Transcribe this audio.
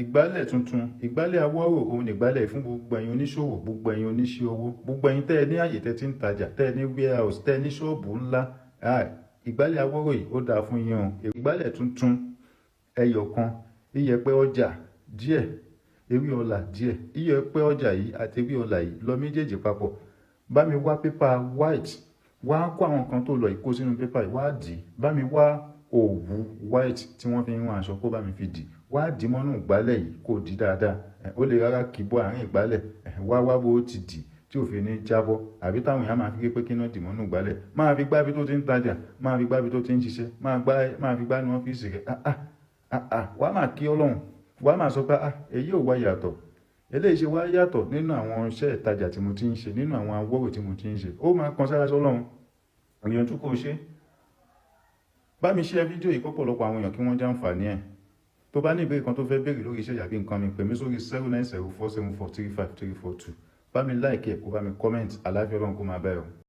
Ìgbálẹ̀ tuntun, ìgbálẹ̀ awọ́rò, òun ìgbálẹ̀ fún gbogbo ẹ̀yin oníṣòwò, gbogbo ẹ̀yin oníṣẹ́ owó, gbogbo ẹ̀yin tẹ́ ẹ ní àyè tẹ́ ti ń tajà, tẹ́ ẹ ní warehouse, tẹ́ ẹ ní ṣọ́ọ̀bù ńlá. Ìgbálẹ̀ awọ́rò yìí, ó dáa fún yín o. Ìgbálẹ̀ tuntun ẹyọ kan, iyẹ̀pẹ̀ ọjà díẹ̀, ewé ọlà díẹ̀. Iyẹ̀pẹ̀ ọjà yìí àti ewé ọlà yìí, lọ méjèèjì papọ̀. Bá mi wá pépà white, wá kó àwọn nǹkan tó lọ yìí, kó sínú pépà yìí, wá dì í. Bá mi wá òwú white tí wọ́n fi ń rán aṣọ, kó bá mi fi dì. Wá dì mọ́nú ìgbálẹ̀ yìí, kó dì dáadáa. Ó lè rárá kì í bọ́ àárín ìgbálẹ̀. Wá wá bó ti dì tí ò fi ní jábọ́, àbí táwọn èèyàn máa fi pé kí náà dì mọ́nú ìgbálẹ̀. Máa fi gbá ibi tó ti ń tajà, máa fi gbá ibi tó ti ń ṣiṣẹ́, máa fi gbá ní ọ́fíìsì rẹ̀. Ah ah ah ah, wàá máa kí Ọlọ́run, wàá máa sọ pé, "Ah, èyí ò wá yàtọ̀, eléyìí ṣe wá yàtọ̀ nínú àwọn iṣẹ́ ìtajà tí mo ti ń ṣe, nínú àwọn awọ́rò tí mo ti ń ṣe." Ó máa kan sára sọ́lọ́run. Ìyànjú kò ṣe. Bá mi share fídíò yìí kọ́pọ̀lọpọ̀ àwọn èèyàn kí wọ́n jàǹfààní ẹ̀. Tó bá ní ìbéèrè kan tó fẹ́ béèrè lórí iṣẹ́ yàbí nǹkan mi, pè mí sórí 09047435342. Bá mi like ẹ̀, kó bá mi comment. Àlàáfíà Ọlọ́run kó máa bá ẹ o.